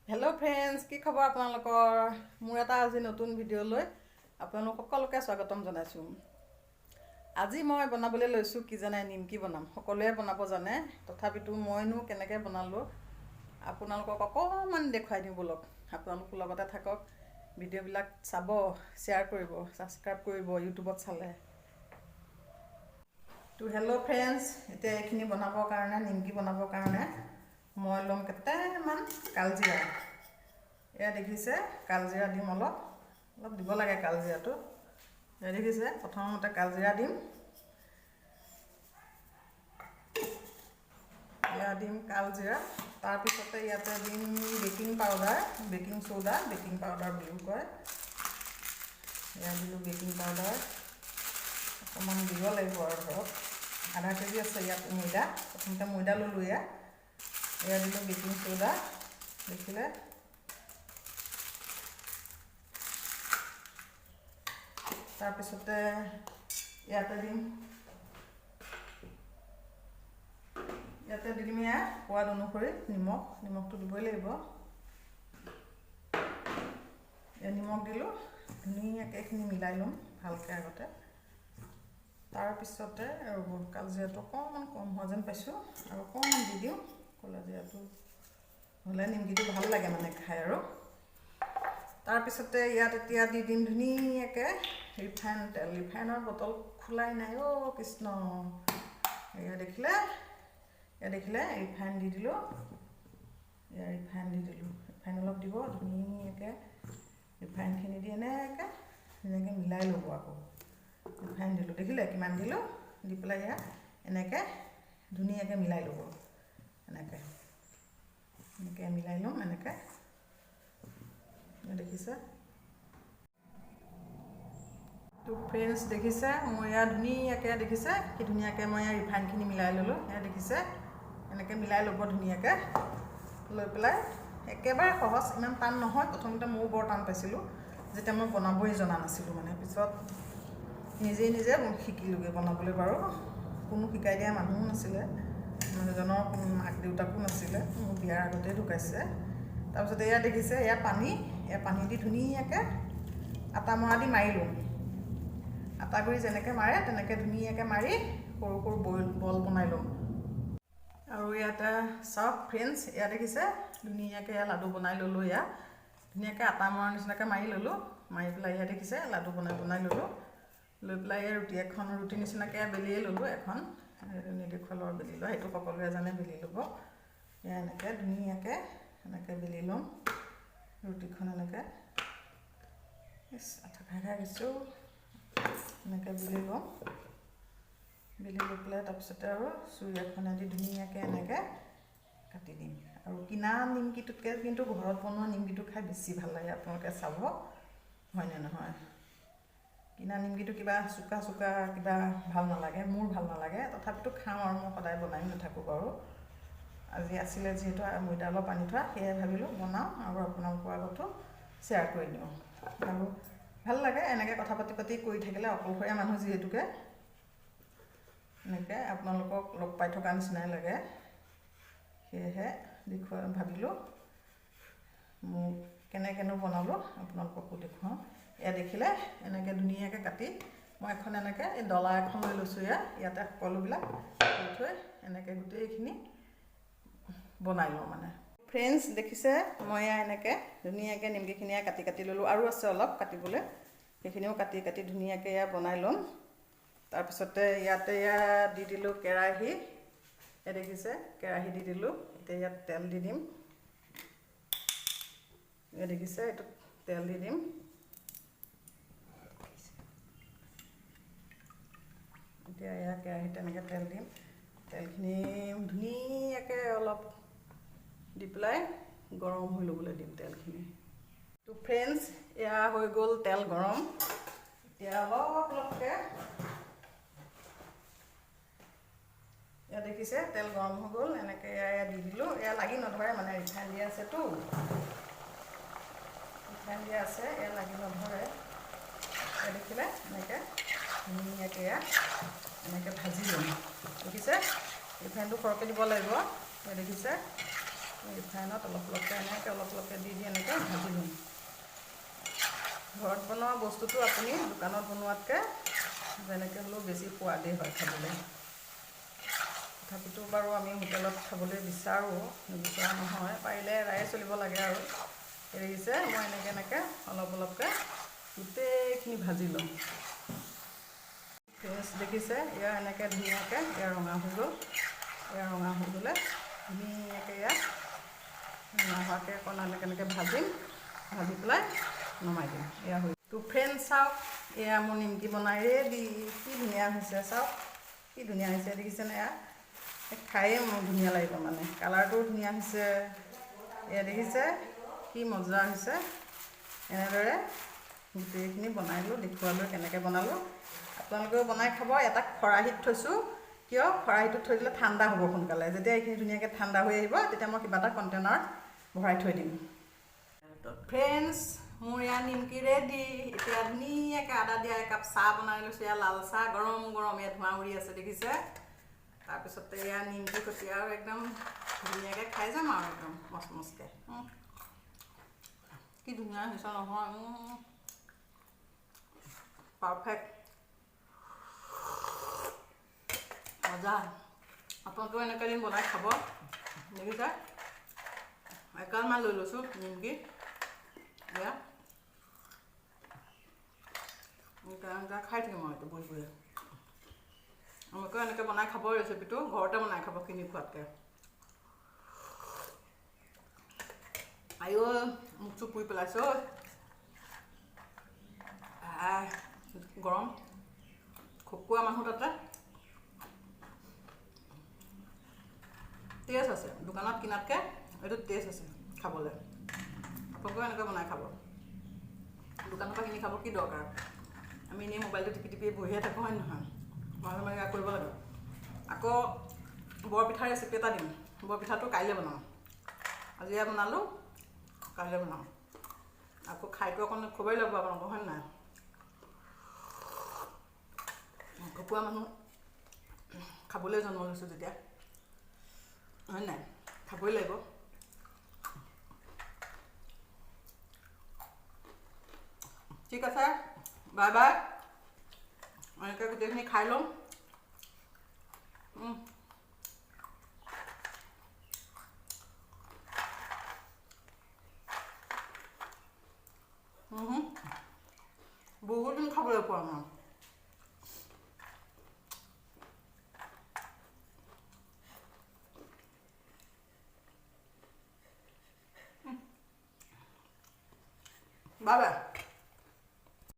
Hello' friends, কি খবৰ আপোনালোকৰ? মোৰ এটা আজি নতুন ভিডিঅ'লৈ আপোনালোক সকলোকে স্বাগতম জনাইছোঁ। আজি মই বনাবলৈ লৈছোঁ কি জানে, নিমকি বনাম। সকলোৱে বনাব জানে, তথাপিতো মইনো কেনেকৈ বনালোঁ আপোনালোকক অকণমান দেখুৱাই দিওঁ ব'লক। আপোনালোক লগতে থাকক, ভিডিঅ'বিলাক চাব, শ্বেয়াৰ কৰিব, ছাবস্ক্ৰাইব কৰিব ইউটিউবত চালে। তো হেল্ল' ফ্ৰেণ্ডছ, এতিয়া এইখিনি বনাবৰ কাৰণে, নিমকি বনাবৰ কাৰণে মই ল'ম কেইটামান কালজিৰা। এয়া দেখিছে, কালজিৰা দিম, অলপ অলপ দিব লাগে কালজিৰাটো। এয়া দেখিছে, প্ৰথমতে কালজিৰা দিম, এয়া দিম কালজিৰা। তাৰপিছতে ইয়াতে দিম baking powder, baking soda, baking powder বুলিও কয়। এয়া দিলোঁ বেকিং পাউডাৰ, অকণমান দিব লাগিব আৰু ধৰক আধা কেজি আছে ইয়াত ময়দা। প্ৰথমতে ময়দা ল'লোঁ, এয়া এয়া দিলোঁ বেকিং চ'ডা, দেখিলে। তাৰপিছতে ইয়াতে দিম, ইয়াতে দি দিম এয়া সোৱাদ অনুসৰি নিমখ। নিমখটো দিবই লাগিব। এয়া নিমখ দিলোঁ, ধুনীয়াকৈ এইখিনি মিলাই ল'ম ভালকৈ আগতে। তাৰপিছতে ৰ'ব, কালজিৰাটো অকণমান কম হোৱা যেন পাইছোঁ, আৰু অকণমান দি দিওঁ। ক'লা জিৰাটো হ'লে নিমকিটো ভাল লাগে মানে খাই আৰু। তাৰপিছতে ইয়াত এতিয়া দি দিম ধুনীয়াকৈ ৰিফাইন তেল। ৰিফাইনৰ বটল খোলাই নাই, অ' কৃষ্ণ। এয়া দেখিলে, এয়া দেখিলে, ৰিফাইন দি দিলোঁ, এয়া ৰিফাইন দি দিলোঁ। ৰিফাইন অলপ দিব ধুনীয়াকৈ, ৰিফাইনখিনি দি এনেকৈ ধুনীয়াকৈ মিলাই ল'ব। আকৌ ৰিফাইন দিলোঁ, দেখিলে কিমান দিলোঁ। দি পেলাই এয়া এনেকৈ ধুনীয়াকৈ মিলাই ল'ব, এনেকৈ এনেকৈ মিলাই ল'ম এনেকৈ, দেখিছে। তো ফ্ৰেণ্ডছ দেখিছে, মই ইয়াত ধুনীয়াকৈ দেখিছে কি ধুনীয়াকৈ মই ইয়াৰ ৰিফাইনখিনি মিলাই ল'লোঁ। এয়া দেখিছে, এনেকৈ মিলাই ল'ব ধুনীয়াকৈ। লৈ পেলাই একেবাৰে সহজ, ইমান টান নহয়। প্ৰথমতে ময়ো বৰ টান পাইছিলোঁ, যেতিয়া মই বনাবই জনা নাছিলোঁ মানে। পিছত নিজেই নিজে শিকিলোঁগৈ বনাবলৈ বাৰু, কোনো শিকাই দিয়া মানুহো নাছিলে, মানুহজনৰ মাক দেউতাকো নাছিলে, মোৰ বিয়াৰ আগতেই ঢুকাইছে। তাৰপিছত এয়া দেখিছে, এয়া পানী, এয়া পানী দি ধুনীয়াকৈ আটা মৰা দি মাৰি ল'ম। আটা গুড়ি যেনেকৈ মাৰে তেনেকৈ ধুনীয়াকৈ মাৰি সৰু সৰু বল বল বনাই ল'ম। আৰু ইয়াতে চাওক ফ্ৰেণ্ডছ, এয়া দেখিছে, ধুনীয়াকৈ এয়া লাডু বনাই ল'লোঁ। এয়া ধুনীয়াকৈ আটা মৰাৰ নিচিনাকৈ মাৰি ল'লোঁ, মাৰি পেলাই এয়া দেখিছে লাডু বনাই বনাই ল'লোঁ। লৈ পেলাই এয়া ৰুটি এখন, ৰুটি নিচিনাকৈ বেলিয়ে ল'লোঁ এখন, নেদেখুৱালোঁ আৰু বেলি লোৱা, সেইটো সকলোৱে জানে বেলি ল'ব। এয়া এনেকৈ ধুনীয়াকৈ এনেকৈ বেলি ল'ম ৰুটিখন এনেকৈ। আঠা খাই খাই গৈছোঁ। এনেকৈ বেলি ল'ম, বেলি লৈ পেলাই তাৰপিছতে আৰু চুৰি এখনেদি ধুনীয়াকৈ এনেকৈ কাটি দিম। আৰু কিনা নিমকিটোতকৈ কিন্তু ঘৰত বনোৱা নিমকিটো খাই বেছি ভাল লাগে, আপোনালোকে চাব হয়নে নহয়। কিনা নিমকিটো কিবা চোকা চোকা কিবা ভাল নালাগে, মোৰ ভাল নালাগে, তথাপিতো খাওঁ আৰু, মই সদায় বনায়ো নাথাকোঁ বাৰু। আজি আছিলে যিহেতু ময়দা অলপ আনি থোৱা, সেয়াই ভাবিলোঁ বনাওঁ আৰু আপোনালোকৰ আগতো শ্বেয়াৰ কৰি দিওঁ। আৰু ভাল লাগে এনেকৈ কথা পাতি পাতি কৰি থাকিলে, অকলশৰীয়া মানুহ যিহেতুকে এনেকৈ আপোনালোকক লগ পাই থকা নিচিনাই লাগে। সেয়েহে দেখুওৱা ভাবিলোঁ, মোক কেনেকৈনো বনালোঁ আপোনালোককো দেখুৱাওঁ। এয়া দেখিলে, এনেকৈ ধুনীয়াকৈ কাটি মই এখন এনেকৈ এই ডলা এখন লৈ লৈছোঁ। এয়া ইয়াতে সকলোবিলাক থৈ থৈ এনেকৈ গোটেইখিনি বনাই লওঁ মানে। ফ্ৰেণ্ডছ দেখিছে, মই এয়া এনেকৈ ধুনীয়াকৈ নিমকিখিনি কাটি কাটি ল'লোঁ, আৰু আছে অলপ কাটিবলৈ, সেইখিনিও কাটি কাটি ধুনীয়াকৈ এয়া বনাই ল'ম। তাৰপিছতে ইয়াতে এয়া দি দিলোঁ কেৰাহী, এয়া দেখিছে কেৰাহী দি দিলোঁ। এতিয়া ইয়াত তেল দি দিম, এয়া দেখিছে এইটোত তেল দি দিম। এতিয়া এয়া কেৰাহীত এনেকৈ তেল দিম, তেলখিনি ধুনীয়াকৈ অলপ দি পেলাই গৰম হৈ ল'বলৈ দিম তেলখিনি। তো ফ্ৰেণ্ডছ এয়া হৈ গ'ল তেল গৰম। এতিয়া অলপ অলপকৈ এয়া দেখিছে তেল গৰম হৈ গ'ল, এনেকৈ এয়া দি দিলোঁ। এয়া লাগি নধৰে মানে, ৰিফাইন দিয়া আছেতো, ৰিফাইন দিয়া আছে, এয়া লাগি নধৰে। এয়া দেখিলে এনেকৈ ধুনীয়াকৈ এয়া এনেকৈ ভাজি ল'ম। দেখিছে, ৰিফাইনটো সৰহকৈ দিব লাগিব। এয়া দেখিছে ৰিফাইনত অলপ অলপকৈ এনেকৈ অলপ অলপকৈ দি দি এনেকৈ ভাজি ল'ম। ঘৰত বনোৱা বস্তুটো আপুনি দোকানত বনোৱাতকৈ যেনেকৈ হ'লেও বেছি সোৱাদেই হয় খাবলৈ। তথাপিতো বাৰু আমি হোটেলত খাবলৈ বিচাৰোঁ, নিবিচৰা নহয়, পাৰিলে এৰাই চলিব লাগে আৰু। দেখিছে মই এনেকৈ এনেকৈ অলপ অলপকৈ গোটেইখিনি ভাজি ল'ম। ফ্ৰেঞ্চ দেখিছে এয়া এনেকৈ ধুনীয়াকৈ এয়া ৰঙা হৈ গ'ল। এয়া ৰঙা হৈ গ'লে ধুনীয়াকৈ ইয়াত ৰঙা হোৱাকৈ অকণ এনেকৈ এনেকৈ ভাজিম, ভাজি পেলাই নমাই দিম। এয়া হৈ তো ফ্ৰেণ্ডছ চাওক, এয়া মোৰ নিমকি বনাই ৰেডি। কি ধুনীয়া হৈছে চাওক, কি ধুনীয়া হৈছে দেখিছেনে? এয়া খায়ে মোৰ ধুনীয়া লাগিব, মানে কালাৰটোও ধুনীয়া হৈছে। এয়া দেখিছে কি মজা হৈছে। এনেদৰে গোটেইখিনি বনাই দিলোঁ, দেখুৱালোঁ কেনেকৈ বনালোঁ। আপোনালোকেও বনাই খাব। এটা খৰাহীত থৈছোঁ, কিয় খৰাহীটোত থৈ দিলে ঠাণ্ডা হ'ব সোনকালে। যেতিয়া এইখিনি ধুনীয়াকৈ ঠাণ্ডা হৈ আহিব তেতিয়া মই কিবা এটা কণ্টেইনাৰত ভৰাই থৈ দিম। তো ফ্ৰেণ্ডছ মোৰ এয়া নিমকি ৰেডি। এতিয়া ধুনীয়াকৈ আদা দিয়া একাপ চাহ বনাই লৈছোঁ। এয়া লাল চাহ, গৰম গৰম, এয়া ধোঁৱা উৰি আছে দেখিছে। তাৰপিছতে এয়া নিমকি সৈতে আৰু একদম ধুনীয়াকৈ খাই যাম আৰু একদম মচমচকৈ। কি ধুনীয়া হৈছে নহয়, পাৰফেক্ট, মজা। আপোনালোকেও এনেকৈ এদিন বনাই খাব। দেখিছে এগালমান লৈ লৈছোঁ নিমকি। এয়া এনেকৈ খাই থাকিম আৰু এইটো বহি বহি। আপোনালোকেও এনেকৈ বনাই খাব, ৰেচিপিটো ঘৰতে বনাই খাব কিনি খোৱাতকৈ। আইঅ মুখ চুখ পুৰি পেলাইছোঁ, গৰম খকুৱা মানুহ, তাতে টেষ্ট আছে দোকানত কিনাতকৈ এইটো টেষ্ট আছে খাবলৈ। আপোনালোকেও এনেকৈ বনাই খাব, দোকানৰ পৰা কিনি খাব কি দৰকাৰ? আমি এনেই মোবাইলটো টিপি টিপি বহিয়ে থাকোঁ, হয় নহয়? মাজে মাজে কৰিব লাগে। আকৌ বৰপিঠাৰ ৰেচিপি এটা দিম, বৰপিঠাটো কাইলৈ বনাম। আজি এয়া বনালোঁ, কাইলৈ বনাম। আকৌ খাইতো অকণ খুবেই লাগিব আপোনালোকৰ, হয় নাই? খকুৱা মানুহ খাবলৈ জন্ম লৈছোঁ যেতিয়া, হয় নাই? খাবই লাগিব। ঠিক আছে, বাই বাই। এনেকৈ গোটেইখিনি খাই ল'ম। বহুত দিন খাবলৈ পোৱা নাই। Bye bye.